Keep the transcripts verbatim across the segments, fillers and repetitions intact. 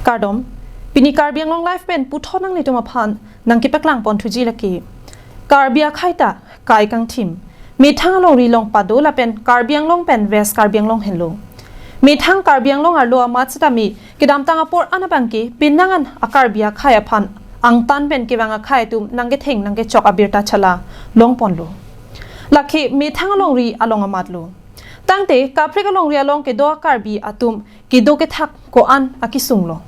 Kardom, pini Karbi Anglong Live pen puthot nanglitum aphan nangkepaklang ponthuji lake. Karbi akhei ta kai kangthim. Methang alongri along pado lapen Karbi Anglong pen West Karbi Anglong henlo. Methang Karbi Anglong arlo amat setame kedamtang apor an abangke penang an a-Karbi akhei aphan angtan pen kevang akhei atum nangketheng nangkechok abirta chala longponlo. Lake methang alongri along amatlo. Tangte kaprek alongri along kedo a-Karbi atum kedo kethak ko-an akesunglo.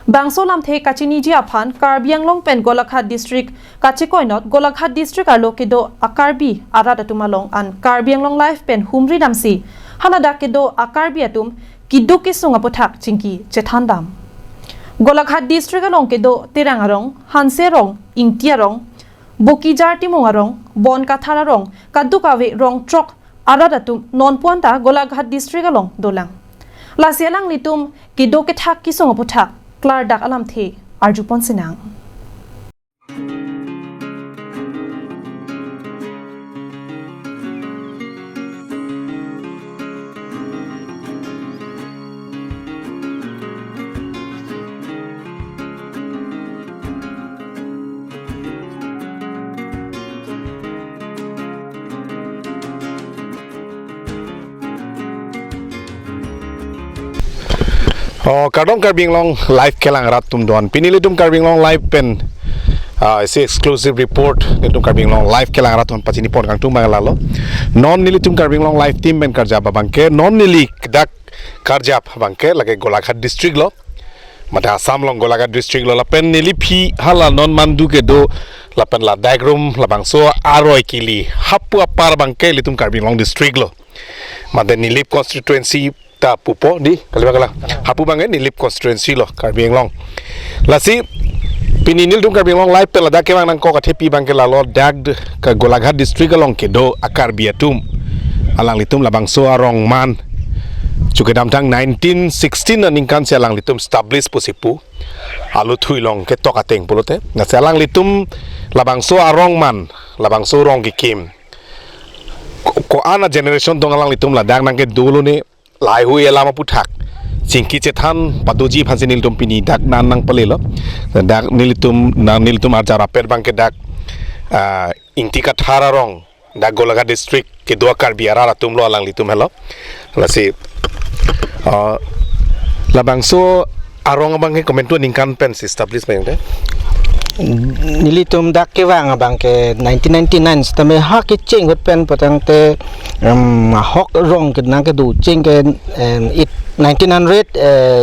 Bangso lamthe kachiniji aphan Karbi Anglong pen Golaghat District kachekoinot Golaghat District arlo kedo a-Karbi arat atum along an Karbi Anglong Live pen humri damsi haladak kedo a-Karbi atum keduk kesung aputhak chingki chethandam. Golaghat District along kedo Terang arong, Hanse arong, Ingti arong, Bokijar Timung arong, Bonkathar arong, kadokave rong throk arat atum nonpu-an ta Golaghat District along dolang. Lasi alanglitum kedo kethak kesung aputhak klardak alamthe arjupon sinang. Oh, kardom Karbi Anglong Live kelang rat atum doan. Pini nelitum Karbi Anglong Live pen, ah, isi exclusive report nelitum Karbi Anglong Live kelang rat atum pachinipon kangtung abang lalo. Non nelitum Karbi Anglong Live team pen karjap abangke, non neli dak karjap abangke lake Golaghat District lo. Mate Assam along Golaghat District lo, lapen neliphi hala non mandu kedo lapen ladak rum labangso aroi kili hapu apar abangke ilitum Karbi Anglong District lo. Mate Nilip constituency ta pupo di, kali abang kalang. Hapu abangke Nilip constituency lo Karbi Anglong. Lasi pini nelitum Karbi Anglong Live pen ladak kevang nangkok athepi abangke lalo dak d-, ke Golaghat District along kedo a-Karbi atum. Alanglitum labangso arong man. Chukedamtang nineteen sixteen aningkan si alanglitum establish pusi pu. Aluthui along ketok ateng pulote. Lasi alanglitum labangso arong man, labangso rong kekim. Ko, ko-an a-generation tong alanglitum ladak nangkedolo ne lahai hui alam aputhak chingki chethan padoji aphansi nelitum pini dak nan nangpalelo. Dak nelitum, nang nelitum arjar apet abangke dak, ah, Ingti Kathar arong, dak Golaghat District kedo a-Karbi arat atum lo alanglitum helo. Lasi, ah, labangso arong abangke komantu aningkan pensi establish ma yong te? Nelitum dak kevang abangke nineteen ninety-nine setame ha kecheng ahut pen putangte, em, ahok rong ke nangkedo cheng ke, em, it nineteen hundred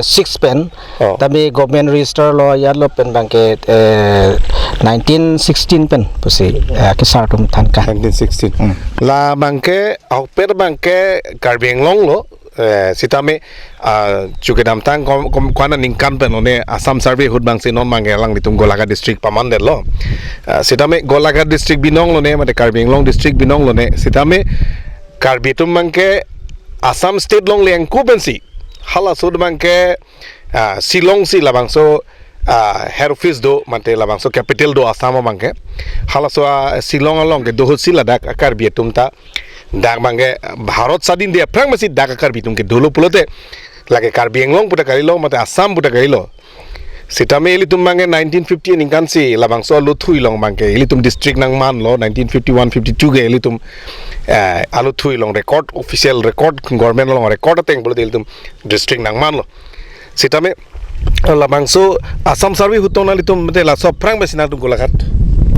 six pen. Oh. Tame government register lo yar lo pen abangke, eh, nineteen sixteen pen pusi, eh, kesar atum than ka. Nineteen sixteen. Hmm. Labangke ahokpet abangke Karbi Anglong lo, eh, setame, ah, chukedamtang kom, kom, ko-an aningkan pen lone Assam Survey ahut abangsi non abangke alanglitum Golaghat District pamandetlo. Ah, setame Golaghat District binong lone, mate Karbi Anglong District binong lone, setame Karbi atum abangke Assam State along lengku pensi. Halaso ahut abangke, ah, Shillong si labangso, ah, head office do, mate labangso capital do Assam abangke. Halaso, ah, Shillong along kedo ahut si ladak, ah, Karbi atum ta dak abangke Bharat Sadin Day aphrang masi dak Karbi atum kedolo pulote. Lake Karbi Anglong pu ta kalilo, mate Assam pu ta kalilo. Setame ilitum abangke nineteen fifty aningkan si labangso aluthui along abangke ilitum district nangmanlo, nineteen fifty-one fifty-two ke ilitum, eh, aluthui along record, official record, government along record ateng pulote ilitum district nangmanlo. Setame labangso Assam Survey ahut tong nanglitum mate laso aphrang pensi nangtum Golaghat?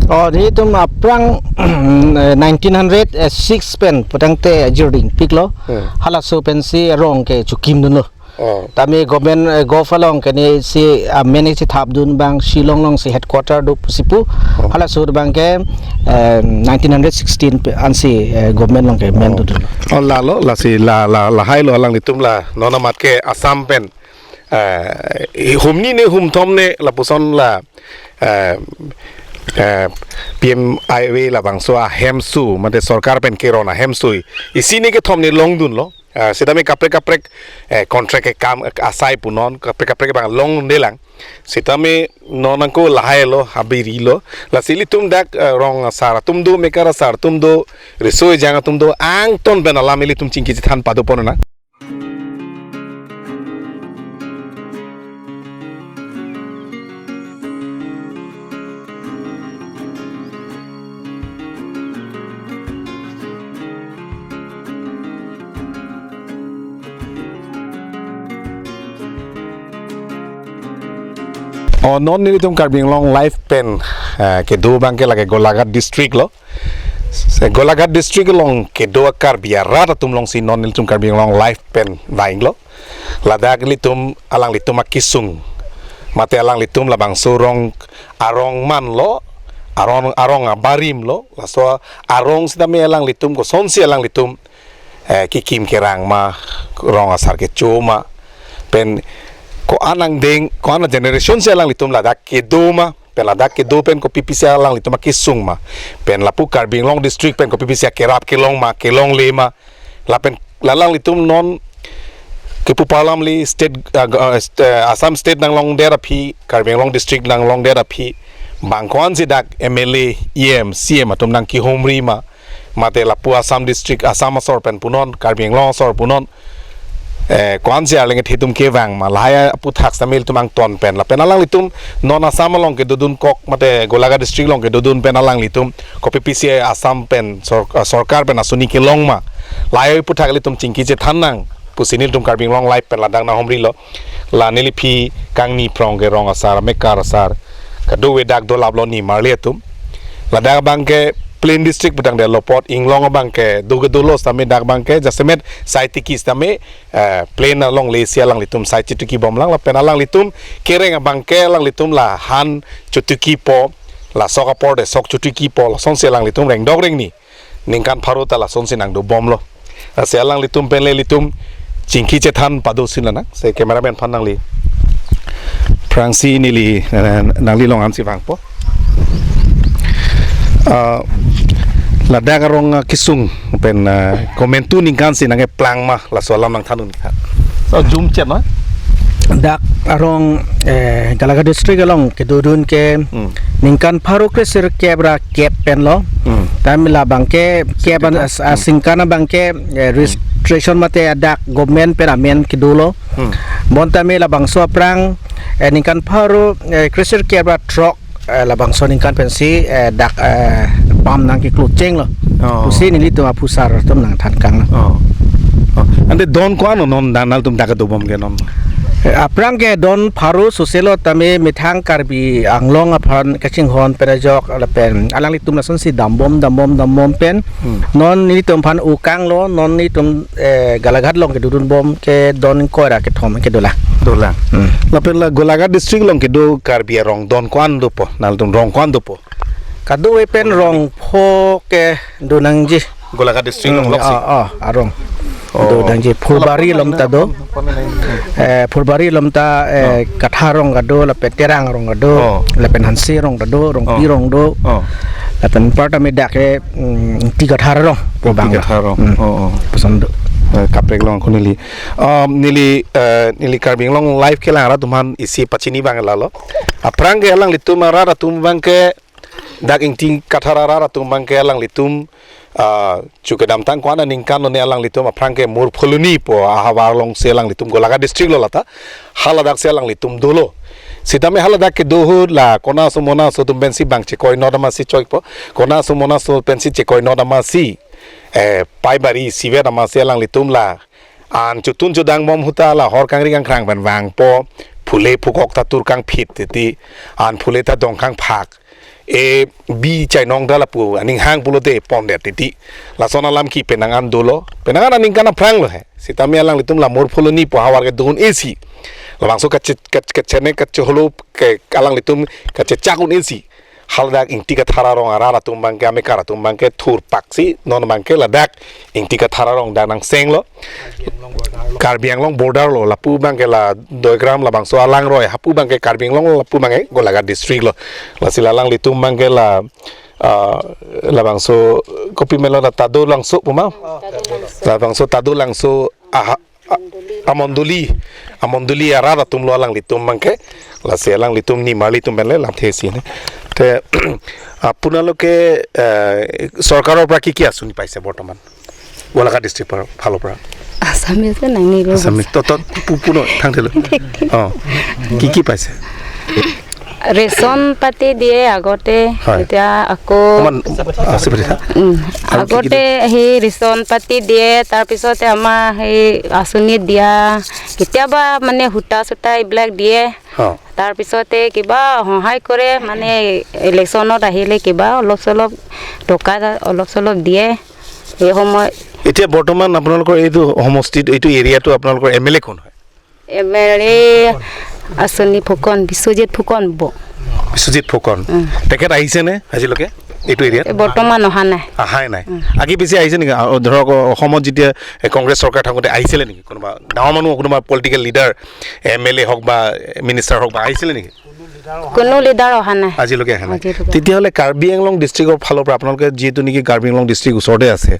Oh, nelitum aphrang, eh, nineteen hundred six pen putangte jirdingpiklo. Hmm. Halaso pensi rong kechokimdunlo. Oh. Tame government, eh, gov along ke ne si, ah, manage thapdun abang Shillong along si headquarter do pusi pu. Oh. Halaso abangke, eh, nineteen hundred sixteen pe ansi, eh, government along ke men do dun. Oh, lalo, lasi la, la, lahai lo alanglitum la non amat ke Assam pen, eh, humni ne humthom ne lapuson la, eh, eh, P M highway labangso ahemso, mate sorkar pen keron ahemso isi ne kethom ne longdunlo. Ah, setame kaprek kaprek, eh, contract ke kam, eh, asai punon, kaprek kaprek abang longdelang. Setame non nangko lahai lo, habiri lo. Lasi ilitum dak, eh, rong asar atum do, mekar asar atum do, riso ejang atum do, angton pen alam ilitum chingki chethan padopon nang. Oh, non nelitum Karbi Anglong Live pen, eh, kedo abangke lake Golaghat District lo. Se Golaghat District along kedo a-Karbi arat atum alongsi non nelitum Karbi Anglong Live pen vanglo. Ladak ilitum alanglitum akesung, mate alanglitum labangso arong, arong manlo, arong, arong abarimlo, laso arong sitame alanglitum kosonsi alanglitum, eh, kekim kerang ma, rong asar kecho ma, pen ko-an angdeng, ko-an generation si alanglitum ladak kedo ma, pen ladak kedo pen kopi pisi alanglitum akesung ma, pen lapu Karbi Anglong District pen kopi pisi akerap kelong ma, kelongle ma, lapen la alanglitum non kepu parlam li state, ah, go-, ah, st-, eh, Assam State nanglongdet aphi, Karbi Anglong District nanglongdet aphi, bang ko-ansi dak M L A, E M, C M atum nangkehumri ma, mate lapu Assam District, Assam asor pen punon, Karbi Anglong asor punon, eh, ko-ansi arleng kethe atum kevang ma, lahai aphuthak sitame ilitum angton pen, lapen alanglitum non Assam along kedodun kok, mate Golaghat District along kedodun pen alanglitum kopi pisi Assam pen sor-, ah, sorkar pen asoni kelong ma, lahai aphuthak ilitum chingki chethan nang pusi nelitum Karbi Anglong Live pen ladak nanghumrilo. La neliphi kangni phrong ke rong asar, amekar asar, kadokave dak dolaplo nimarli atum. Ladak abangke plain district putangte lo apot, inglong abangke do ke dolo sitame dak abangke jasemet sai tiki sitame, eh, plain alongle si alanglitum sai chitiki bomlang, lapen alanglitum kereng abangke alanglitum la han chotiki po, la sok apor te sok chotiki po, lasonsi alanglitum rengdok rengni ningkan pharo ta lasonsi nangdobomlo. Lasi alanglitum pen le ilitum chingki chethan pado sinlang, se cameraman aphan nangli aphrangsi neli, eh, nangli along ansi vangpo. Ah, ladak arong, ah, kesung pen, ah, komantu ningkan si nangkeplang ma, laso alam nangthan un. So, jum chet no? Dak arong, eh, Golaghat District along kedodun ke, hmm, ningkan pharo kresirkep ra kep pen lo. Hmm. Tame labangke kep an, singkan, as-, hmm, asingkan abangke, eh, hmm, registration mate adak government pen amen kedolo. Hmm. Bonta me labangso aphrang, eh, ningkan pharo, eh, kresirkep ra throk, eh, labangso aningkan pensi, eh, dak, eh, pam nangkeklo chenglo. Oh. Pusi nelitum aphusar atum nangthan kanglo. Oh. Oh. Ante don ko-an non dan nangtum dak dobom ke non? Eh, aphrang ke don pharo soselo tame methang Karbi Anglong aphan kachinghon pen ajok lapen alanglitum lasonsi dambom, dambom, dambom pen. Hmm. Non nelitum aphan ukanglo, non nelitum, eh, Golaghat along kedodunbom ke don ingkoi ra kethom kedolang. Dolang. Hmm. Lapen la Golaghat District along kedo Karbi arong don ko-an dopo, nangtum rong ko-an dopo? Kadokave pen rong pho kedo nangji. Golaghat District along, hmm, loksi? Ah, ah, arong. Oh. Do nangji. Phulbari along ta do. Eh, Phulbari along ta, eh, oh, Kathar arong kedo, lapen Terang arong kedo, oh, lapen Hanse arong kedo, Rongpi, oh, arong do. Oh. Lapen anparta me dak ke, mm, Ingti Kathar arong. Ingti abang Kathar arong. Hmm. Oh, oh. Lapuson do. Eh, kaprek along ko neli. Um, neli, eh, neli Karbi Anglong Live kelang arat atum aphan isi pachini abang lalo. Aphrang ke alanglitum arat atum abangke dak Ingti Kathar arat atum abangke alanglitum, ah, chu kedamtang ko-an aningkan lo ne alanglitum aphrang ke Murpholoni pu ahavar alongsi alanglitum Golaghat District lo lata. Haladak si alanglitum dolo. Sitame haladak kedo ahut la kona aso mona aso atum pensi bang chekoi not amatsi choipo. Kona aso mona aso pensi chekoi not amatsi, eh, pai bari isivet amatsi alanglitum la an chotun chodangbom ahut ta la hor kangri kangkrang pen vangpo, phule phukok ta tur kangphit titi, an phule ta dong kangphak, e bi chainong ta lapu aning hang pulote pondet titi. Lason alam ke penang an dolo, penang an aningkan aphrang lo he. Sitame alanglitum la Murpholoni pu ahavar kedun isi, labangso kache-, kach-, kachene kacheholo ke alanglitum kachechak un isi. Haladak Ingti Kathar arong arat atum abangke, amekar atum abangke thurpaksi non abangke ladak Ingti Kathar arong dak nangsenglo. Karbi Anglong border lo, lapu abangke la Doigram labangso alangroi, hapu abangke Karbi Anglong lo, lapu abangke Golaghat District lo. Lasi la alanglitum abangke la, ah, labangso kopi melo na Tadolangso pu ma? Labangso Tadolangso aha, a-, amondoli, amondoli arat atum lo alanglitum abangke, lasi alanglitum nimarli atum pen le lamthe isi ne. Te, apuna lo ke, eh, sorkar apra ki ki asoni paise bortoman? Golaghat district apra, phalo apra. Assamese nangni bo. Assamese, to, to, pu-, puno, thangthelo. Oh, ki ki paise? Ration পাতি দিয়ে আগতে, হয়। এতিয়া আকৌ অকমান আছে পাতি হা? উম, আৰু কি কি আগতে দিয়ে? সেই ৰেচন পাতি দিয়ে, তাৰপিছতে আমাৰ সেই আঁচনি দিয়া, কেতিয়াবা মানে সূতা চূতা এইবিলাক দিয়ে। অ। তাৰ পিছতে কিবা সহায় কৰে, মানে ইলেকশ্যনত আহিলে কিবা অলপ চলপ টকা অলপ চলপ দিয়ে। এই সময় এতিয়া বৰ্তমান আপোনালোকৰ এইটো সমষ্টিত, এইটো এৰিয়াটো আপোনালোকৰ এম এল এ কোন হয়? এম এল এ আঁচনি ফুকন, বিশ্বজিৎ ফুকন বৌ। বিশ্বজিৎ ফুকন। উম। তেখেত আহিছেনে আজিলৈকে এইটো এৰিয়াত? এই বৰ্তমান অহা নাই। অহাই নাই। উম। আগে পিছে আহিছে নেকি? আ, ধৰক, অ, অসমত যেতিয়া, এ, কংগ্ৰেছ চৰকাৰ থাকোঁতে আহিছিলে নেকি কোনোবা ডাঙৰ মানুহ, কোনোবা পলিটিকেল লিডাৰ, এম এল এ হওক বা মিনিষ্টাৰ হওক বা আহিছিলে নেকি? কোনো লিডাৰ অহা নাই। আজিলৈকে অহা নাই। আজিলৈকে। তেতিয়াহ'লে কাৰ্বি আংলং ডিষ্ট্ৰিক্টৰ ফালৰ পৰা, আপোনালোকে যিহেতু নেকি কাৰ্বি আংলং ডিষ্ট্ৰিক্ট ওচৰতে আছে,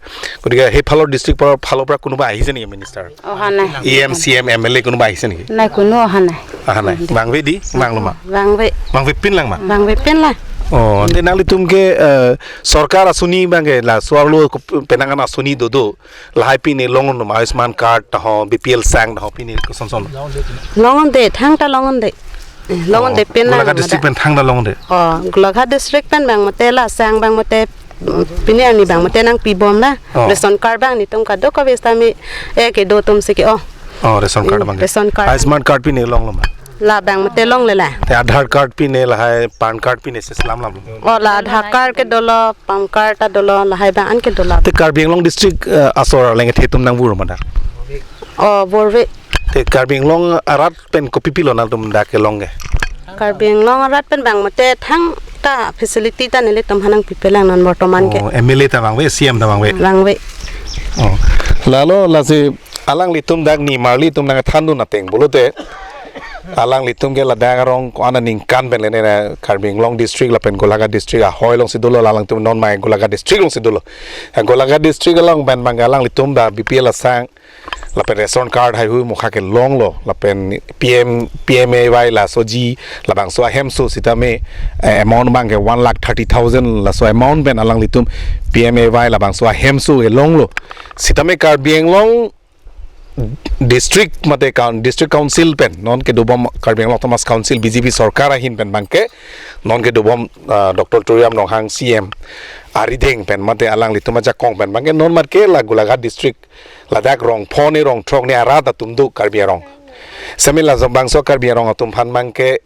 গতিকে সেইফালৰ ডিষ্ট্ৰিক্টৰ ফালৰ পৰা কোনোবা আহিছে নেকি মিনিষ্টাৰ? অহা নাই। E M, C M, M L A কোনোবা আহিছে নেকি? নাই, কোনো অহা নাই। অহা নাই। Bang ve di, bang lo ma. Bang ve. Bang ve pin lang ma. Bang ve pin lang. Oh, te nanglitum ke, eh, sorkar aঁচনি bang ke laso arlo penang an aঁচনি dodo. Lahai pine long-un ma, Ayushman card taho, B P L sang taho, pine koson son? Long-un de, thangta long-un de. Eh, long-un de. Oh, pin lang Golaghat district pen thangta long-un de. Oh, Golaghat district pen bang mate la sang bang mate, mm, pine ani bang mate nangpibom la. Oh. Ration card bang netum kadokave sitame, eh, kedo atum si ke, oh. Oh, ration card. Hmm, bang ke. Ration card. Ayushman card pine long lo ma? La bang mate longle la. Te Aadhaar card pine lahai, PAN card pine si selam lam lo? Oh, la Aadhaar card ke dolo, PAN card ta dolo, lahai bang an ke dolo. Te Karbi Anglong district, eh, asor arleng the atum nang vur ma dak? Oh, vur ve. Te Karbi Anglong arat pen kopi pilo nangtum dak kelong ke? Karbi Anglong arat pen bang mate thangta facility ta nelitum aphan nangpipe lang non bortoman ke. Oh, M L A ta vang ve, C M ta vang ve? Vang ve. Oh. Lalo lasi alanglitum dak nimarlitum nangthandun ateng pulote, alanglitum ke ladak arong ko-an aningkan pen le ne Karbi Anglong district lapen Golaghat district ahoi alongsi dolo, alangtum non mai Golaghat district alongsi dolo. Eh, Golaghat district along pen bang alanglitum ba B P L asang lapen ration card haihui mukha ke longlo, lapen P M, P M A Y laso ji labangso ahemso sitame, eh, amount bang ke one lakh thirty thousand laso amount pen alanglitum P M A Y labangso ahemso ke longlo. Sitame Karbi Anglong district mate coun-, district council pen non kedobom Karbi Anglong Autonomous Council B J P sorkar ahin pen bang ke non kedobom, ah, Doctor Tuliram Ronghang C M arideng pen mate alanglitum ajakong pen bang ke non mat ke la Golaghat district ladak rong pho ne rong throk ne arat atum do Karbi Anglong. Semi labangso Karbi Anglong atum aphan bang ke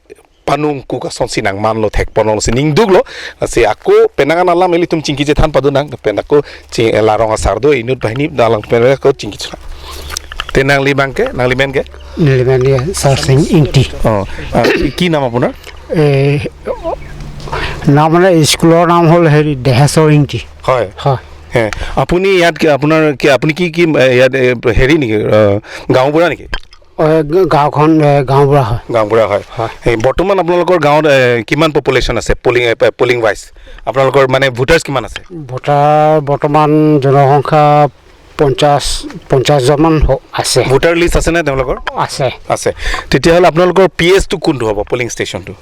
panung ku kasonsi nangmanlo thekponlo si ningduklo, lasi ako penang an alam ilitum chingki chethan padun nang, pen ako chi-, la rong asar do inut banghini dalang pen ako chingki chethan. Te nangli bang ke, nangli men ke? Neli men ya Sarsing Ingti. Oh, ah, কি নাম আপোনাৰ? এ, নাম মানে স্কুলৰ নাম হ'ল হেৰি দেহেশ্বৰ ইংতি। হয়। হয়। হে, আপুনি ইয়াত কি, আপোনাৰ কি, আপুনি কি কি, এ, ইয়াত, এ, হেৰি নেকি, আ, গাঁওবুঢ়া নেকি? অ, গ-, গাঁওখন, এ, গাঁওবুঢ়া হয়। গাঁওবুঢ়া হয়। হয়। এই বৰ্তমান আপোনালোকৰ গাঁৱত, এ, কিমান পপুলেশ্যন আছে পলিং, এ, পে-, পলিং ৱাইজ? আপোনালোকৰ মানে ভোটাৰ্ছ কিমান আছে? ভোটাৰ বৰ্তমান জনসংখ্যা পঞ্চাছ, পঞ্চাছজনমান হ-, আছে। ভোটাৰ লিষ্ট আছে নে তেওঁলোকৰ? আছে। আছে। তেতিয়াহ'লে আপোনালোকৰ পি এইচটো কোনটো হ'ব, পলিং ষ্টেচনটো?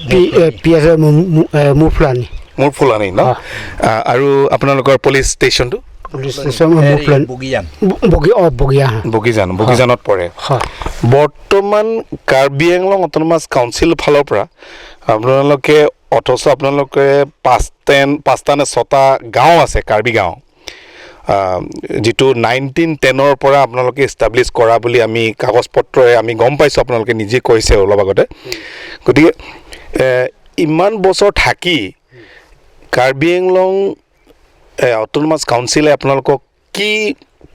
পি, এ, পি এইচ এ মু-, মু-, এ, মুফলানি। মুফলানি, ন? হয়। আ, আৰু আপোনালোকৰ পুলিচ ষ্টেচনটো? পুলিচ ষ্টেচন হেৰি, মুফলানি। বগীজান। ব-, বগী-, অ, বগীজান। বগীজান, হয়। বগীজানত পৰে। হয়। বৰ্তমান কাৰ্বি আংলং অট'নমাছ কাউন্সিল ফালৰ পৰা আপোনালোকে, অথচ আপোনালোকে পাঁচটেন, পাঁচটা নে ছটা গাঁও আছে, কাৰ্বি গাঁও, আহ, যিটো নাইনটিন টেনৰ পৰা আপোনালোকে এষ্টাব্লিছ কৰা বুলি আমি কাগজ পত্ৰৰে আমি গম পাইছোঁ, আপোনালোকে নিজে কৈছে অলপ আগতে। গতিকে, এ, ইমান বছৰ থাকি কাৰ্বি আংলং, এ, অট'নমাছ কাউন্সিলে আপোনালোকক কি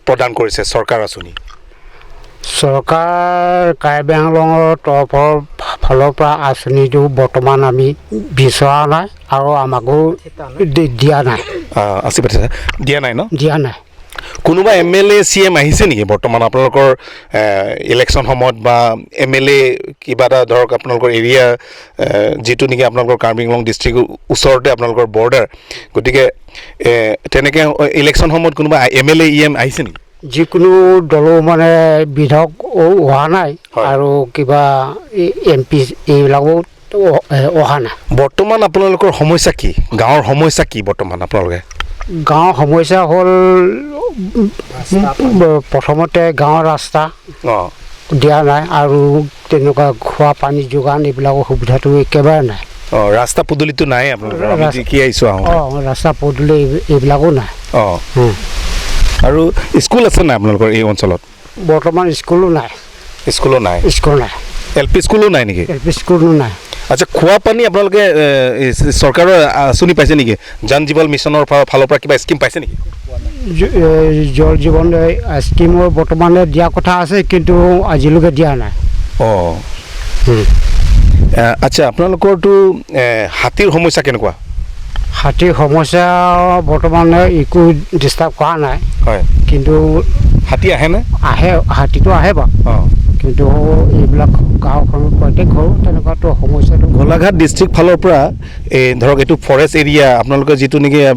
প্ৰদান কৰিছে চৰকাৰ আঁচনি? চৰকাৰ কাৰ্বি আংলঙৰ তৰফৰ ফালৰ পৰা আঁচনিটো বৰ্তমান আমি বিচৰা নাই আৰু আমাকো দি-, দিয়া নাই। আহ, আশীৰ্বাদ দিছে। দিয়া নাই ন? দিয়া নাই। কোনোবা এম এল এ, চি এম আহিছে নেকি বৰ্তমান আপোনালোকৰ, এ, ইলেকশ্যন সময়ত বা এম এল এ কিবা এটা ধৰক আপোনালোকৰ এৰিয়া, এ, যিটো নেকি আপোনালোকৰ কাৰ্বি আংলং ডিষ্ট্ৰিক্ট ওচৰতে আপোনালোকৰ বৰ্ডাৰ, গতিকে, এ, তেনেকে ইলেকশ্যন সময়ত কোনোবা এম এল এ, ই এম আহিছে নেকি? যিকোনো দলো মানে বিধায়ক অ-, অহা নাই হয়। আৰু কিবা এ-, এম পি এইবিলাকো অ-, এ, অহা নাই। বৰ্তমান আপোনালোকৰ সমস্যা কি? গাঁৱৰ সমস্যা কি বৰ্তমান আপোনালোকে? গাঁৱৰ সমস্যা হ'ল, উম, উম, প্ৰথমতে গাঁৱৰ ৰাস্তা অ। দিয়া নাই আৰু তেনেকুৱা খোৱা পানী যোগান এইবিলাকৰ সুবিধাটো একেবাৰে নাই। অ, ৰাস্তা পদূলিটো নাই আপোনালোকৰ? আমি ৰাস্তা দেখি আহিছোঁ আহোঁতে। অ, ৰাস্তা পদূলি এই-, এইবিলাকো নাই। অ। উম। আৰু স্কুল আছে নাই আপোনালোকৰ এই অঞ্চলত? বৰ্তমান স্কুলো নাই। স্কুলো নাই? স্কুল নাই। এল পি স্কুলো নাই নেকি? এল পি স্কুলো নাই। আচ্ছা, খোৱা পানী আপোনালোকে, এ, এই চ-, চৰকাৰৰ আঁচনি পাইছে নেকি? জন জীৱন মিছনৰ ফা-, ফালৰ পৰা কিবা স্কিম পাইছে নেকি? জ-, এ, জল জীৱন, এ, স্কিমৰ বৰ্তমানে দিয়া কথা আছে, কিন্তু আজিলৈকে দিয়া নাই। অ। হুম। এ, আচ্ছা, আপোনালোকৰতো, এ, হাতীৰ সমস্যা কেনেকুৱা? হাতীৰ সমস্যা বৰ্তমানে একো ডিষ্টাৰ্ব কৰা নাই। হয়। কিন্তু হাতী আহেনে? আহে, হাতীটো আহে বা। অ। কিন্তু এইবিলাক গাঁওখনৰ প্ৰত্যেক ঘৰ তেনেকুৱাতো সমস্যাটো। গোলাঘাট ডিষ্ট্ৰিক্ট ফালৰ পৰা এই ধৰক এইটো ফৰেষ্ট এৰিয়া, আপোনালোকে যিটো নেকি, এ,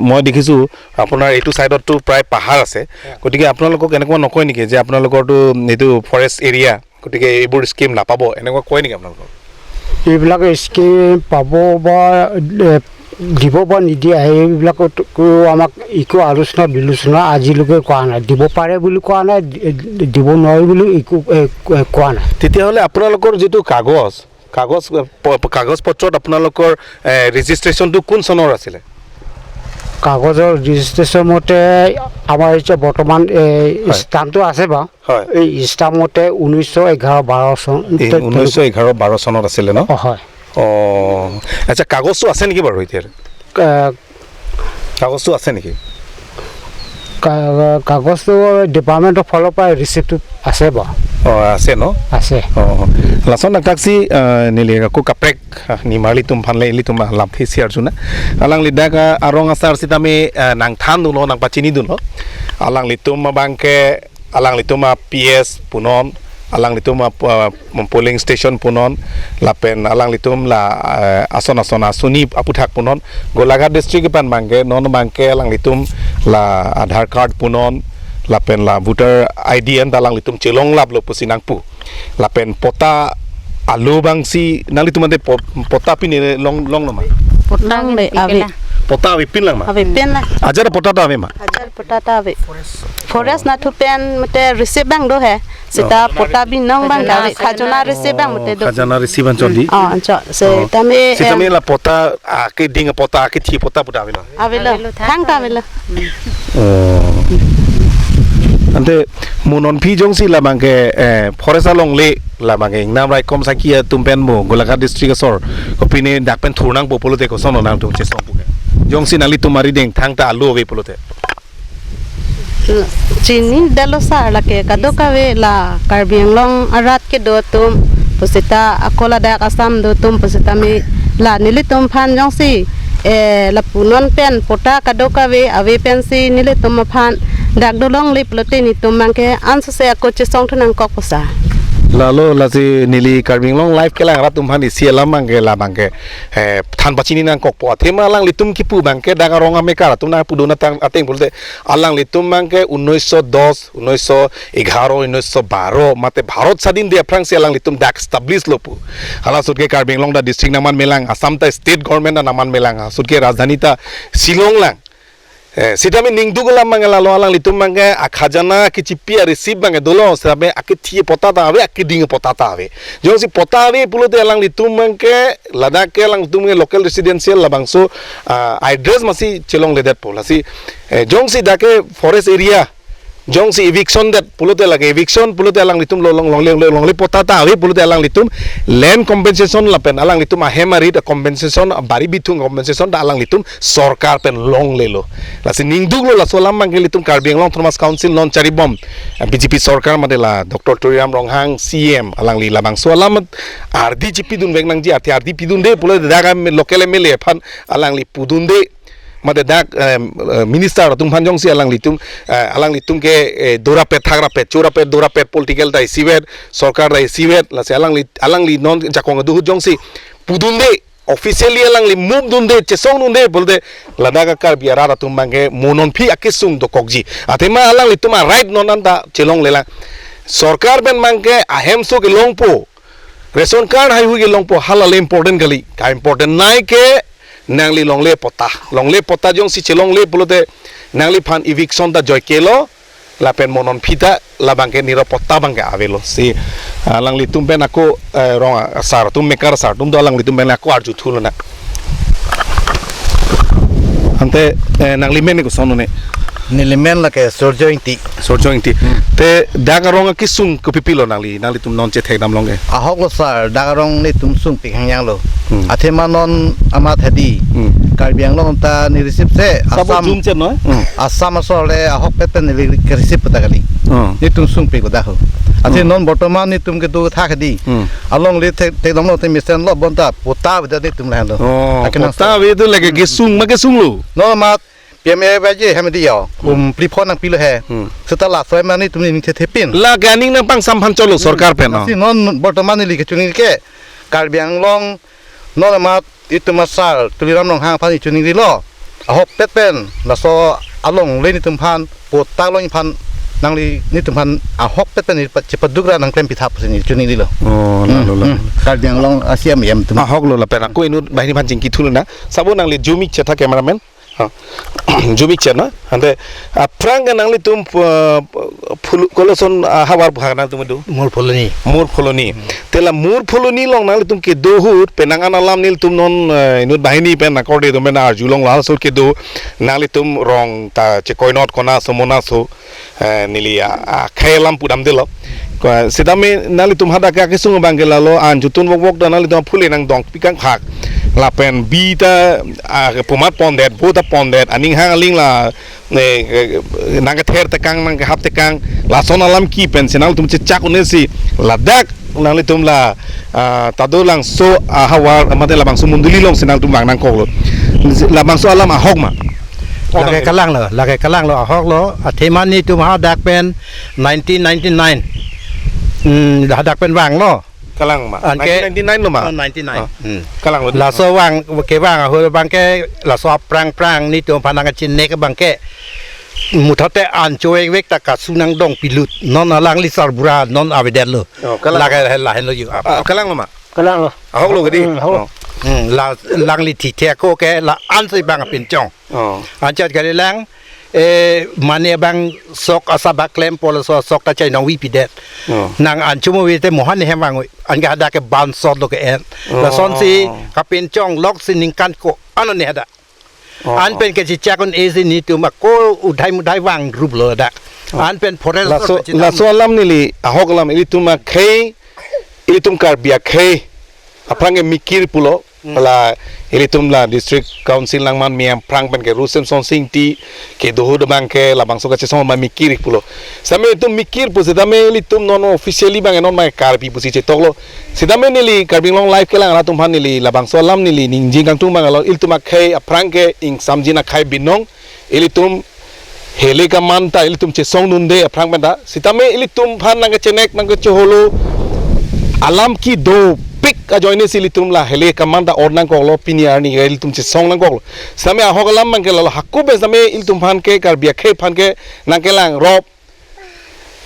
মই দেখিছোঁ আপোনাৰ এইটো ছাইডততো প্ৰায় পাহাৰ আছে, গতিকে আপোনালোকক এনেকুৱা নকয় নেকি যে আপোনালোকৰতো এইটো ফৰেষ্ট এৰিয়া, গতিকে এইবোৰ স্কিম নাপাব, এনেকুৱা কয় নেকি আপোনালোকক? এইবিলাক স্কিম পাব বা, এ, দিব বা নিদিয়ে, এইবিলাকতো আমাক একো আলোচনা বিলোচনা আজিলৈকে কৰা নাই। দিব পাৰে বুলি কোৱা নাই, দি-, দিব নোৱাৰে বুলি একো, এ, কোৱা নাই। তেতিয়াহ'লে আপোনালোকৰ যিটো কাগজ, কাগজ, এ, প-, প-, কাগজ পত্ৰত আপোনালোকৰ, এ, ৰেজিষ্ট্ৰেশ্যনটো কোন চনৰ আছিলে? কাগজৰ ৰেজিষ্ট্ৰেশ্যন মতে আমাৰ এতিয়া বৰ্তমান, এ, হয়। ষ্টাম্পটো আছে বা? হয়। এই ষ্টাম্প মতে ঊনৈছশ এঘাৰ বাৰ চন। এই তে-, ঊনৈছশ এঘাৰ বাৰ চনত আছিলে ন? অ, হয়। অ, আচ্ছা, কাগজটো আছে নেকি বাৰু এতিয়া? কা-, কাগজটো আছে নেকি? কা-, কাগজটো ডিপাৰ্টমেণ্টৰ ফালৰ পৰা ৰিচিপ্টটো আছে বা? অ, আছে ন? আছে। অ, অ। Lason nangkaksi, eh, neli ako kaprek, ah, nimarlitum aphan le ilitum, ah, lamthe si arjuna. Alangli dak, ah, arong asar sitame, eh, nangthandunlo, nangpachinidunlo. Alanglitum abangke, alanglitum a-P S punon, alanglitum a, ah, polling station punon, lapen alanglitum la, eh, ason ason asuni aputhak punon. Golaghat district kepan abangke, non abangke alanglitum la Aadhaar card punon, lapen la voter I D anta alanglitum chelonglaplo pusi nangpu. Lapen pota alo abangsi nanglitum ante po-, pota pine long, longlo ma? Pota longle, ave. Pota avepin lang ma? Avepin lang. Ajat pota ta ave ma? Ajat pota ta ave. Forest nathu pen mate receipt abang do he. Seta pota binong abang ta ave. Khajana receipt abang mate do. Khajana receipt anchot di? Oh, anchot. Setame, setame em, la pota akeding pota, akethi pota pu ta avelo? Avelo. Avelo, thang ta avelo. Oh. Ante mo non aphi jongsi labangke, eh, forest alongle labangke ingnam raikom saki atum pen mo Golaghat district asor kopine dak pen thurnangpo pulote koson nangtum chesong pu ke? Jongsi nanglitum arideng thangta alo ave pulote. Chinidetlo sir, lake kadokave la Karbi Anglong arat kedo atum, pusita ako ladak Assam do atum, pusitame la nelitum aphan jongsi, eh, lapu non pen pota kadokave ave pensi nelitum aphan dak dolongle pulote netum abangke ansose ako chesong thu nangkok pusi. Lalo lasi neli Karbi Anglong Live kelang rat atum aphan isi alam abangke labangke, eh, than pachini nangkokpo. Athema alanglitum kipu abangke dak arong amekar atum nangpudun atang ateng pulote alanglitum abangke ঊনৈছশ দহ, ঊনৈছশ এঘাৰ, ঊনৈছশ বাৰ, mate Bharat Sadin de aphrangsi alanglitum dak establish lo pu. Hala ahut ke Karbi Anglong ta district nangmanmelang, Assam ta state government ta nangmanmelang, ahut ke rajdhani ta Shillong lang. Eh, sitame ningduk alam abangke lalo alanglitum abangke akhajana kechipi a-receipt abangke dolo, sitame akethi pota ta ave, akeding pota ta ave. Jongsi pota ave pulote alanglitum abangke ladak ke alanglitum ke local residential labangso, ah, address masi chelongledetpo. Lasi, eh, jongsi dak ke forest area, jongsi eviction det pulote lake eviction pulote alanglitum lo long, longle, longle, longle pota ta ave pulote alanglitum land compensation lapen alanglitum ahem arit compensation, bari bithung compensation ta alanglitum sorkar pen longlelo. Lasi ningduklo laso alam abangke ilitum Karbi Anglong Autonomous Council non charibom, eh, B J P sorkar mate la Doctor Tuliram Ronghang C E M alangli labangso alam ardi chipidunvek nangji, ardi ardi pidunde pulote dak a local M L A aphan alangli pudunde. Mate dak, em, eh, minister atum aphan jongsi alanglitum, eh, alanglitum ke, eh, dorapet, thakrapet, chorapet, dorapet political ta isivet, sorkar ta isivet, lasi alangli, alangli non jakong aduhut jongsi pudunde, officially alangli move dunde, chesongdunde pulote ladak a Karbi arat atum abangke mo non aphi akesung dokokji. Athema alanglitum a-right non anta chelonglelang. Sorkar pen abangke ahemso kelongpo, ration card haihui kelongpo, hala le important kali. Ka important nai ke nangli longle pota. Longle pota jongsi chelongle pulote nangliphan eviction ta joikelo, lapen mo non aphi ta labangke niro pota abangke avelo. Si alanglitum pen ako, eh, rong asar atum, mekar asar atum do, alanglitum pen ako arju thulonang. Ante, eh, nangli men ni koson ne? Neli men lake Surjo Ingti. Surjo Ingti. Hmm. Te dak arong akesung kopipilo nangli, nanglitum non chethekdam long ke? Ahok lo sir, dak arong netum sungpik hangyang lo. Hmm. Athema non amat hedi. Hmm. Karbi Anglong ta ne receive se Sabo Assam. Jum chen noi? Hmm. Assam asor le ahokpet pen neli ke receive ta kali. Hmm. Netum sungpik lo dak ho. Athe Hmm. non bortoman netum kedo thak hedi. Hmm. Alongle thek, thekdam lo te mesen lo bonta patta avedet netum lahenlo. Oh, akenang patta sir. Ave tu lake kesung ma kesung lo. Non amat P M A Y G hem diyo, Hmm. um, phli phongo nangpilo he. Hmm. Seta laso amat netum ning thethe pin. La ke aning nangpangsam aphan cholo sorkar pen, no? Lasi non bortoman neli kechoningri ke Karbi Anglong, non amat itum asar Tuliram Ronghang aphan neli choningrilo. Ahokpet pen, laso alongle netum aphan, patta long aphan, nangli netum aphan ahokpet pen neli pa-, chepaduk ra nangklem pitha pusi neli choningrilo. Oh, Hmm, lalo, lalo. Hmm. Karbi Anglong a-C M E M atum. Ahok lo lapen ako inut banghini aphan chingki thu nang. Sabo nangli jumik chetha cameraman. Ha. Jumik chen na. Ante aphrang ke nanglitum, uh, phulu koloson, uh, havar pu ha nangtum do? Mur Pholoni. Mur Pholoni. Hmm. Te la Mur Pholoni along nanglitum kedo ahut penang an alam nelitum non, uh, inut banghini pen akorde atum pen arjulong la so kedo nanglitum rong ta chekoinot kona somona so, eh, neli a, akhei alam pudamdelo. Ko, sitame nanglitum hadak akesung abang ke lalo an jutun wok wok ta nanglitum phule nangdong pikang phak. Lapen bi ta, ah, pumat pondet, bo ta pondet, aning hang aling la, ne, eh, nangkether tekang, nangkehap tekang, lason alam ke pensi nanglitum chechak un-e si ladak nanglitum la, ah, ta dolangso, ah, havar, mate labangso mondoli alongsi nanglitum vang nangkoklo. Labangso alam ahok ma? Lake kalang lo, lake kalang lo, ahok lo, athema netum hadak pen nineteen ninety-nine. Hmm, hadak pen vanglo. Kalang ma? Anke nineteen ninety-nine lo ma? Oh, ninety-nine. Ah. Hmm. Kalang lo. Laso vang, kevang ahut abang ke, laso aphrang phrang netum aphan nangkachinek abang ke. Muthot te an chowek vek ta kasu nangdong pilut. Non alangli sarbura, non avedetlo. Oh, kalang. Lake lahenlo yo. Ah, kalang lo ma? Kalang lo. Ahok lo kedi? Hmm, ahok lo. Oh. Hmm, la, alangli thithe ako ke la ansi bang apinchong. Oh. Anchot kali lang, eh, mane bang sok asabak klem polo so sok ta chai nong wi pidet. Oh. Nang anchum wi te mohan hem vang wi. Anke hadak ke bansot lo ke en. Oh. Lasonsi kapinchong loksi ningkan ko-an ne hadak. Oh. An pen kechechak un-e si netum ako udhai mudhai vang rup lo dak. Oh. An pen forest laso, laso alam neli ahok alam ilitum akhei, ilitum Karbi akhei aphrang ke mikir pulo. Hmm. La ilitum la district council nangman mi aphrang pen ke Ru Semson Sing Ingti kedo ahut abang ke labangso kachesong ma mikir pulo. Sitame itum mikir pu sitame ilitum non officially bang non mai Karbi pusi chetoklo. Sitame neli Karbi Anglong Live kelang arat atum aphan neli labangso alam neli ningje kangtung bang alo ilitum akhei aphrang ke ingsamjin akhei binong ilitum hele kaman ta ilitum chesong dunde aphrang pen ta. Sitame ilitum aphan nangkechenek nangkecheholo alam ke dopik ajoine si ilitum la hele kaman ta or nangkoklo pini arni ilitum chesong nangkoklo. Sitame ahok alam bang ke lalo hako pen sitame ilitum aphan ke Karbi akhei aphan ke nangkelang rop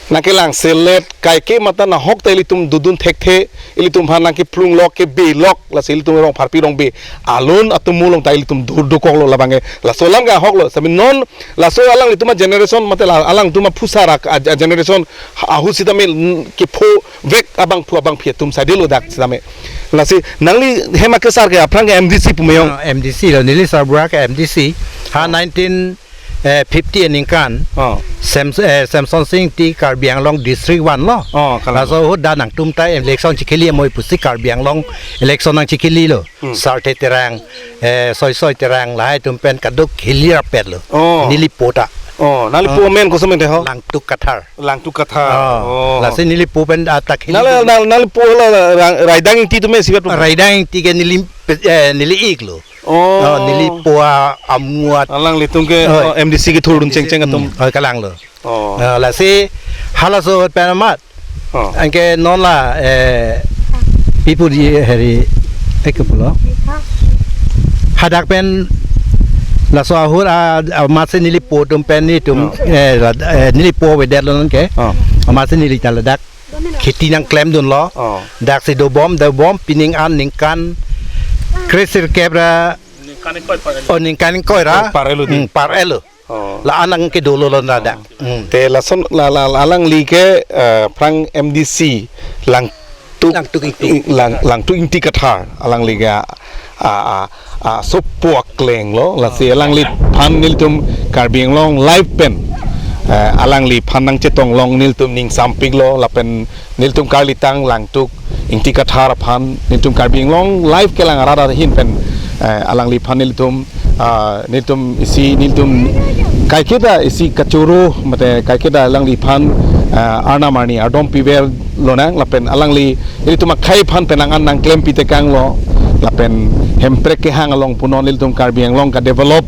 nangkelang selet kaike mata nahok ta ilitum dodun thekthe ilitum aphan nangkephlung lok kebe lok lasi ilitum rong pharpi rong be alun atum mulong ta ilitum dur dokoklo labang ke laso alam ke ahok lo sitame non laso alanglitum a-generation mate la alangtum aphusar a, a, a-generation ahut sitame kepho vek abangphu abangphi atum saidelo dak sitame. Lasi nangli hem akesar ke aphrang ke M D C pu me-ong. Ah, M D C lo, neli sarbura ke M D C. Ha nineteen eh, fifty aningkan, Oh. Sem-, eh, Semson Sing Ingti Karbi Anglong District one lo. Oh, kalang. Laso ahut dak nangtum ta election chikili amoi pusi Karbi Anglong election nangchikililo. Hmm. Sarthe Terang, eh, Soisoi Terang lahai atum pen kaduk khili rapetlo. Oh. Neli po ta. Oh, nangli po Oh. men koson men de ho? Langtuk Kathar. Langtuk Kathar. Oh. Oh. Lasi neli po pen atak khili. Nangli, nang-, nangli po la, la, Ra-, Raidang Ingti atum si vet po? Raidang Ingti ke neli, eh, neli iklo. Oh. Oh, neli po amuat. Alanglitum ke, Oi. Oh, M D C kethurdun M D C, chengcheng atum. Hmm, oi, kalang lo. Oh. Ah, lasi halaso pen amat. Oh. Anke non la, eh, pi pu di heri, eh, ke pulo. Hadak pen laso ahut a, amatsi neli po atum pen netum, Oh. eh, la, eh, neli po avedetlo non ke. Oh. Amatsi neli ta ladak kheti nangklemdunlo. Oh. Daksi dobom, dobom, pining an ningkan kre-sirkep ra, Ningkan ingkoi par-, oh, ningkan ingkoi ra. Par-elo di. Hmm, par-elo. Oh. La-an nangkedolo lo ladak. Hmm. Te lason la, la, la alangli ke, eh, aphrang M D C lang Langtuk Ingti. Lang, Langtuk Ingti Kathar alangli ke a, a, a, asopo akleng lo, lasi alangliphan nelitum Karbi Anglong Live pen, eh, alangliphan nangchetong long nelitum ningsampik lo, lapen nelitum karlitang Langtuk Ingti Kathar aphan nelitum Karbi Anglong Live kelang arat ahin pen, eh, alangliphan nelitum, ah, nelitum isi nelitum kaiketa isi kachoro mate kaiketa alangliphan, ah, arnam arni ardom piver lonang lapen alangli nelitum akhei aphan penang an nangklem pitekang lo lapen Hemprek kehang along punon nelitum Karbi Anglong kadevelop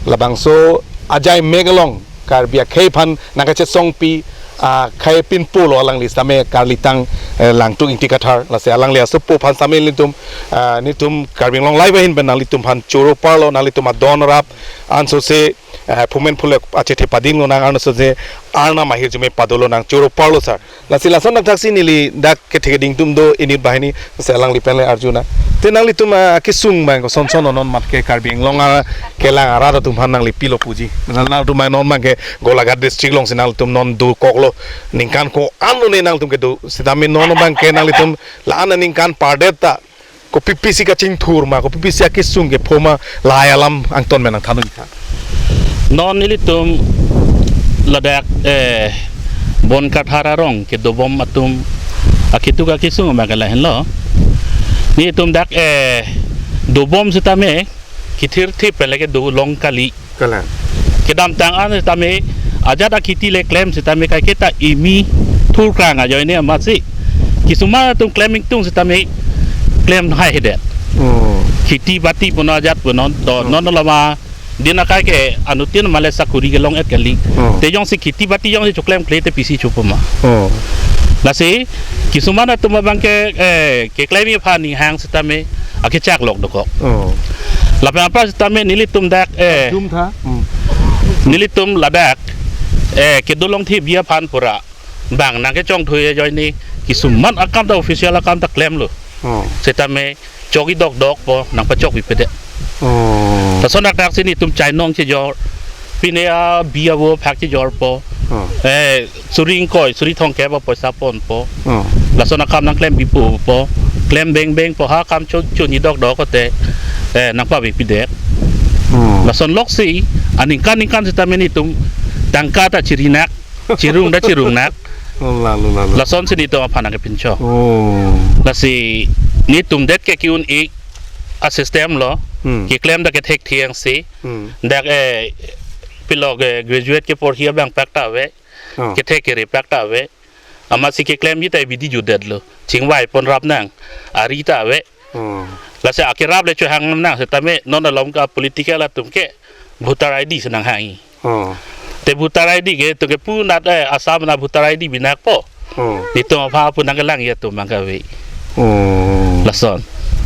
labangso ajai mek along Karbi akhei aphan nangkachesongpi, ah, khei pinpo lo alangli sitame karlitang, eh, Langtuk Ingti Kathar, lasi alangli asopo aphan sitame nelitum, ah, nelitum Karbi Anglong Live ahin pen nanglitum aphan choro parlo, nanglitum adon rap ansose, eh, phumen phule achethe pading lonang ansose arnam ahirjume pado lonang, choro parlo sir. Lasi lason dak thaksi neli dak kethe keding atum do inut banghini, se alangli pen le arjuna. Te nanglitum, ah, kesung abang kosonson non mat ke Karbi Anglong, ah, kelang arat atum aphan nangli pilo puji. Nangtum abang non abang ke Golaghat district alongsi nangtum non dokoklo. Ningkan ko-an lo ne nangtum kedo. Sitame non abang ke nanglitum la-an aningkan pardet ta kopi pisi kachingthur ma, kopi pisi akesung kepho ma, lahai alam angton pen nangthan un tha. Non nelitum ladak, eh, Bon Kathar arong kedobom atum akituk akesung ma ke lahenlo. Nelitum dak, eh, dobom sitame kithirthip pen le kedo long kali. Kalang. Kedamtang an sitame ajat akheti le klem sitame kaiketa imi thurkrang ajoine amatsi. Kisuman atum klem ingtung sitame klem haihedet. Oh. Kheti bati punon ajat punon to. Oh. Non lama din akai ke anuttin male sakuri kelong-et kali. Oh. Te jongsi kheti bati jongsi choklemkle te pisi chopo ma. Oh. Lasi kisuman atum abang ke, eh, keklem aphan ninghang sitame akechak lok dokok. Oh. Lapen apar sitame nelitum dak, eh, Dum tha. Hmm. Nelitum ladak, eh, kedolongthe bi aphan pura bang nangkechongthui ajoine kisuman akam ta official akam ta klemlo. Oh. Sitame chokji dokdokpo, nangpachokji pede. Oh. Lason dak thaksi nelitum chainong chejor. Pine abi avo phak chejorpo. Oh. Eh, suri ingkoi, suri thomkep apoisa ponpo. Oh. Lason akam nangklem bipo po. Klem bengbengpo ha akam cho, chonji dokdok kote. Eh, nangpabi pidek. Oh. Lason loksi aningkan ningkan sitame nelitum tangka ta chirinak, chirung ta chirungnak. Oh, lalo, lalo. Lasonsi nelitum aphan nangkepinchok. Oh. Lasi nelitum det ke ki-un-ik asystem lo. Hmm. Keklem dak kethek thiang si. Hmm. Dak, eh, pilo ke graduate keporhi abang pak ta ave. Oh. Kethek kere pak ta ave. Amatsi keklemji ta bidi jutdetlo. Chingvai pon rap nang. Ari ta ave. Oh. Lasi akerap le chohang nang sitame non along ka political atum ke voter I D si nanghangji. Oh. Te voter I D ke to ke punat, eh, Assam na voter I D binakpo. Oh. Nelitum aphan pu nangkelangji atum abang ke ave. Oh. Lason.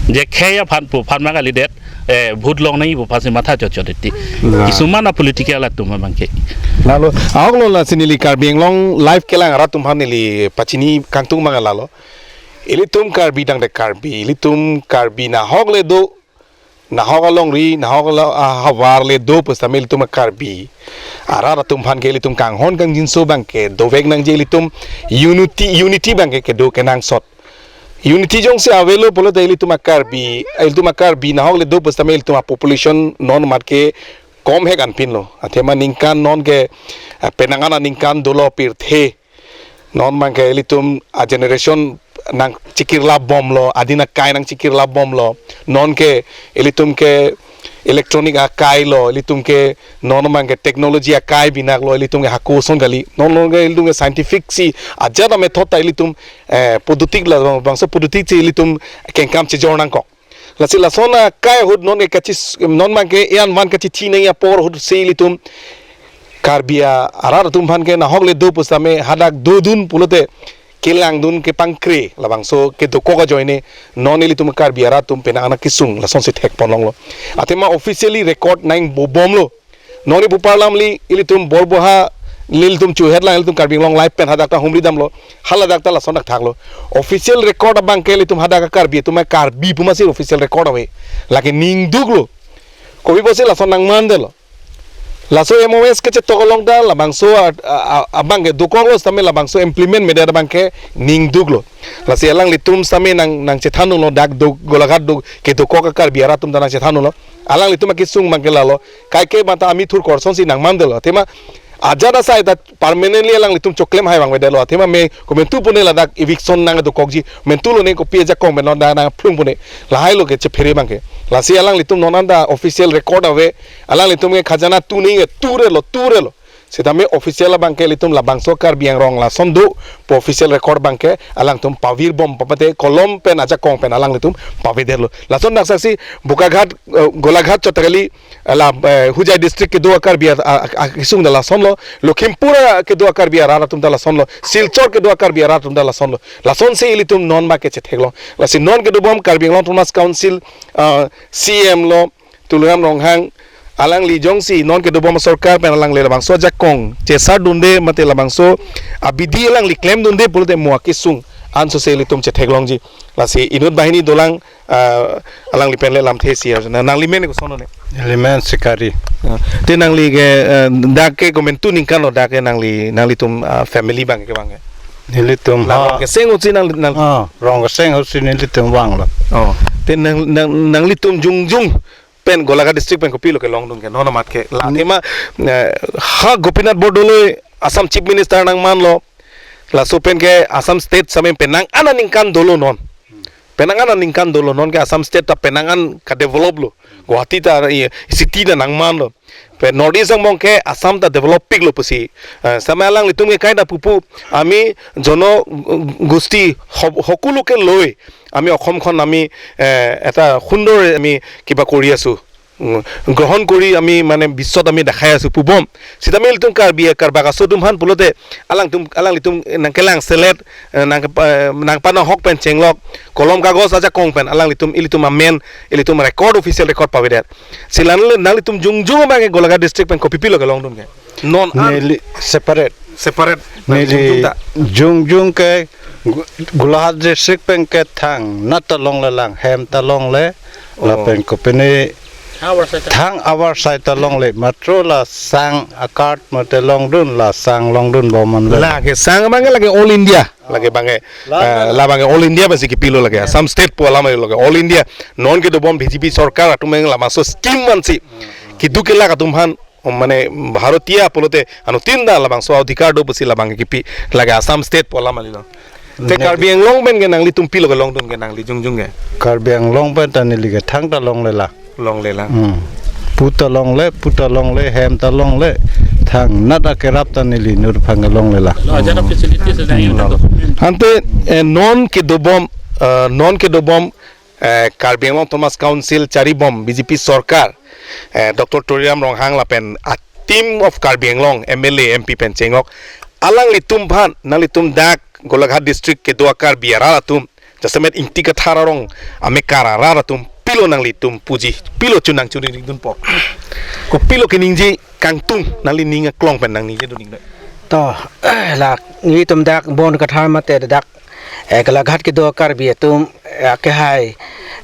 Je khei aphan pu aphan ma kalidet, eh, vote longnangji pu aphansi matha chotchot titi. La. Kisuman apolitical atum abang ke. Lalo, ahok lo lasi neli Karbi Anglong Live kelang arat atum aphan neli pachini kangtung abang lalo. Ilitum Karbi tangte Karbi, ilitum Karbi nahok le do, nahok alongri, nahok alo-, ah, havar le do pusitame ilitum Karbi arat atum aphan ke ilitum kanghon kangjinso abang ke dovek nangji, ilitum unity, unity abang ke kedo kenangsot. Unity jongsi avelo pulote ilitum Karbi, ilitum Karbi nahok le do pusitame ilitum population non mat ke kom hek anpinlo. Athema ningkan non ke, ah, penang an aningkan dolo pirthe. Non abang ke ilitum a generation nangchikirlap bomlo, adin akai nangchikirlap bomlo. Non ke ilitum ke electronic akai lo, ilitum ke non abang ke technology akai binaklo, ilitum ke hako ason kali. Non, non ke ilitum ke scientific si ajat a method ta ilitum, eh, podotik labangso podotik si ilitum kengkam chejor nangkok. Lasi lason akai ahut non ke kachis-, non abang ke ian van kachithi nangji apor ahut si ilitum Karbi a-, arat atum aphan ke nahok le do pusitame hadak dodun pulote kelangdun kepangkre labangso kedokok ajoine non ilitum Karbi arat atum penang an akesung lasonsi thek pon longlo. Athema officially record nangbo bomlo. Non ni bupar lam li ilitum Borboha li ilitum chuhet lang ilitum Karbi Anglong Live pen hadak ta humri damlo. Haladak ta lason dak thaklo. Official record abang ke ilitum hadak Karbi atum Karbi pu masi official record ave. Lake ningduklo. Kopi pusi lason nangmandetlo. Laso M O S kechetok along ta labangso a, a, a, abang ke dokoklo sitame labangso implement medet abang ke ningduklo. Lasi alanglitum sitame nang, nangchethan dunlo dak do Golaghat do kedokok a-Karbi arat atum ta nangchethan dunlo. Alanglitum akesung abang ke lalo. Kaike mata ami thur korsonsi nangmandetlo. Athema ajat asai ta permanently alanglitum choklem hai abang avedetlo. Athema me komantu pune ladak eviction nangdokokji. Komantu lone kopi ajakong pen non da nangphlung pune. Lahailo kechephere abang ke. Lasi alanglitum non anta official record ave. Alanglitum ke khajana tu ningke turelo, turelo. Sitame official abang ke ilitum labangso Karbi Anglong lason do pu official record abang ke alangtum pavirbom pu mate kolom pen ajakong pen alanglitum pavedetlo. Lason dak saksi Bokaghat, eh, Golaghat Chotakali, eh, la, eh, Hojai district kedo a-Karbi a, a, a, kesung ta lasonlo, Lakhimpur kedo a-Karbi arat atum ta lasonlo, Silchar kedo a-Karbi arat atum ta lasonlo. Lasonsi ilitum non abang ke chetheklong. Lasi non kedobom Karbi Anglong Autonomous Council, ah, C M lo, Tuliram Ronghang, alangli jongsi non kedobom sorkar pen alangli labangso ajakong chesar dunde mate labangso abidi alangli klem dunde pulote mo akesung ansose ilitum chetheklongji. Lasi inut banghini dolang, ah, alangli pen le lamthe si arjuna. Nangli men koson ne? Neli men Sikari. Ah, te nangli ke, eh, dak ke komantu ningkan lo dak ke nangli, nanglitum, ah, family abang ke abang ke? Nelitum la ha Rongkeseng ahut si nang, nang Ah, Rongkeseng ahut si nelitum vanglo. Oh. Te nang, nang, nanglitum jongjong pen Golaghat district pen kopilo kelongdun ke non amat ke la Ni- tema, eh, ha Gopinath Bordoloi Assam Chief Minister nangmanlo, laso pen ke Assam State sitame penang an aningkan dolo non. Penang an aningkan dolo non ke Assam State ta penang an kadevelop lo. Guwahati ta, eh, city ta nangmanlo. Pen North East angbong ke Assam ta develop piklo pusi. Eh, sitame alanglitum ke kaita pupu, ami jono, uh, gosti ho-, hokulu ke loi, আমি অসমখন আমি, এ, এটা সুন্দৰ আমি কিবা কৰি আছো, উম, গ্ৰহণ কৰি আমি মানে বিশ্বত আমি দেখাই আছো pubom. Sitame ilitum Karbi Karbak aso atum aphan pulote alangtum, alanglitum nangkelang selet, eh, nang, eh, nangpanahok pen chenglok, kolom kagos ajakong pen alanglitum ilitum amen, ilitum record, official record pavedet. Si la nanglitum jongjong abang ke Golaghat district pen kopipilo kelongdun ke? Non an Neli separate. Separate. Neli Jongjong ta. Jongjong ke Gu-, Golaghat district pen ke thangnat ta longlelang, hem ta longle, Oh. lapen kopine thang avar sai ta longle, matro la sang a-card mate longdun, la sang longdunbom man le. Lake sang abang ke lake all India. Lake abang ke, La, eh, la, la. labang ke all India pensi kipilo lake. Assam State pu alam lake all India. Non kedobom B J P sorkar atum abang labangso scheme mansi keduk kelak atum aphan, um, mane Bharatiya pulote anuttin ta labangso adhikar do pusi labang ke kipi lake Assam State pu alam alilo. Te Ne- Karbi Anglong pen ke nanglitum pilo kelongdun ke nangli jongjong ke? Karbi Anglong pen ta neli ke thang ta longlelang. Longlelang. Hmm. Pu ta longle, pu ta longle, hem ta longle, thangnat akerap ta neli inut aphan ke longlelang. Lo, ajat a-facilities ada yang Hmm. tentu. Ante, eh, non kedobom, eh, non kedobom, eh, Karbi Anglong Autonomous Council charibom B J P sorkar, eh, Doctor Tuliram Ronghang lapen a-team of Karbi Anglong M L A, M P pen chenglok alanglitum aphan, nanglitum dak Golaghat district kedo a-Karbi arat atum, jasemet Ingti Kathar arong amekar arat atum pilo nanglitum puji, pilo chonang choningri dunpo? Kopilo keningje kangtung nangli ning aklong pen nangningje dun ning doi? To, la nelitum dak Bon Kathar mate dak, eh, Golaghat kedo Karbi atum, eh, akehai,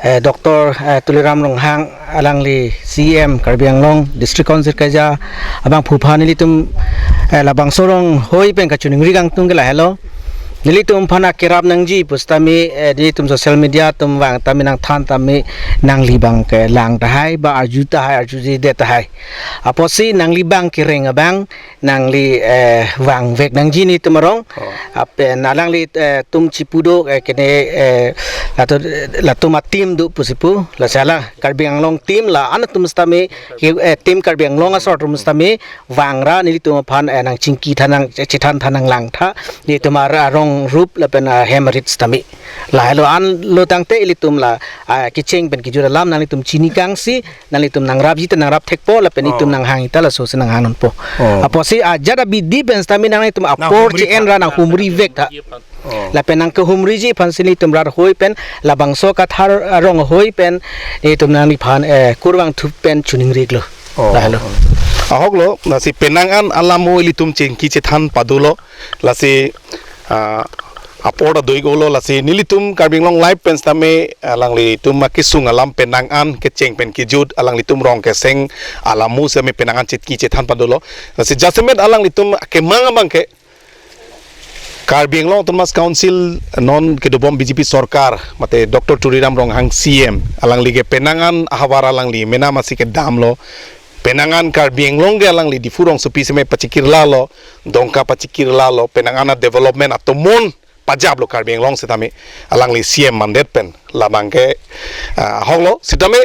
eh, Doctor, eh, Tuliram Ronghang alangli C M Karbi Anglong District Council keja abangphu aphan nelitum, eh, labangso arong hoi pen kachoningri kangtung ke lahelo. Nelitum aphan akerap nangji pusitame, eh, nelitum social media atum vang tame nangthan tame nangli abang ke lang tahai ba arju tahai, arjujedet tahai. Apotsi nangli abang kereng abang nangli, eh, vangvek nangji nelitum arong. Oh. Lapen alangli, eh, tum chipu do, eh, kene, eh, latum, latum a-team do pusi pu. Lasi la Karbi Anglong team la-an atum sitame, ki, eh, team Karbi Anglong asor atum sitame vangra nelitum aphan, eh, nangchingki tha nang, chethan tha nanglang tha. Nelitum ar-, arong rup lapen ahem arit sitame. Lahelo an lo tangte ilitum la, ah, kecheng pen kejut alam nanglitum chini kangsi, nanglitum nangrapji ta nangrap thekpo lapen Oh. itum nanghangji ta lasosi nanghang nonpo. Oh. Apotsi ajat abidi pen sitame nanglitum apor Nanghumri che-en tha. ra nanghumrivek tha. Oh. Lapen nangkehumriji aphansi nelitum rat hoi pen labangso Kathar arong hoi pen nelitum nangliphan, eh, kurvangthu pen choningri-iklo. Oh. Lahelo. Ahok lo, lasi penang an alamo ilitum chingki chethan padolo, lasi, ah, Apor ta do-iklo, lasi nelitum Karbi Anglong Live pen sitame alanglitum akesung alam penang an kecheng pen kejut alanglitum rong keseng alam sitame penang an chit kechethan pado lo. Lasi jasemet alanglitum akemang abang ke Karbi Anglong Autonomous Council non kedobom B J P sorkar mate Doctor Tuliram Ronghang C M alangli ke penang an ahavar alangli mena masi kedam lo. Penang an Karbi Anglong ke alangli Diphu rongsopi sitame pachikirla lo, Dongka pachikirla lo, penang an development atomon pajap lo Karbi Anglong sitame alangli C M mandet pen labang ke ah, ahok lo sitame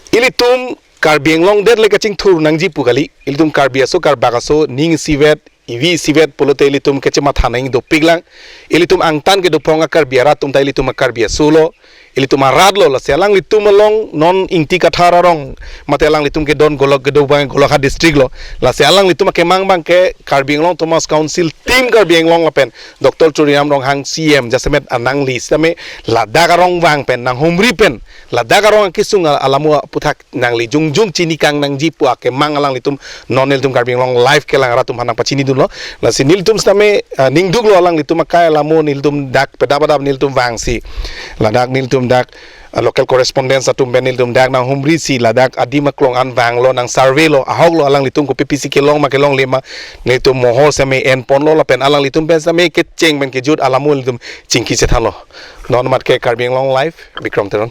ilitum Karbi Anglong det le kachingthur nangji pu kali, ilitum Karbi aso Karbak aso ning isivet ivi isivet pulote ilitum kechematha nang dopik lang. Ilitum angtan kedophong a-Karbi arat atum ta ilitum a-Karbi aso lo, ilitum arat lo, lasi alanglitum along non Ingti Kathar arong mate alanglitum kedon Golok kedo abang Golaghat district lo, lasi alanglitum akemang abang ke Karbi Anglong Autonomous Council team Karbi Anglong lapen Doctor Tuliram Ronghang C M jasemet alangli sitame ladak arong vang pen nanghumri pen ladak arong akesung alam aputhak nangli jongjong chini kang nangji pu akemang alanglitum non nelitum Karbi Anglong Live kelang arat atum aphan nangpachini dunlo. Lasi nelitum sitame ah, ningduk lo alanglitum akai alam nelitum dak pedap pedap nelitum vangsi ladak nelitum dak ah, local correspondents atum pen nelitum dak nanghumri si ladak adim aklong an vanglo, nang survey lo, ahok lo, alanglitum kopi pisi kelong ma kelongle ma nelitum mohor sitame enponlo lapen alanglitum pen sitame kecheng pen kejut alam nelitum chingki chethanlo. Non mat ke Karbi Anglong Live, Bikram Teron.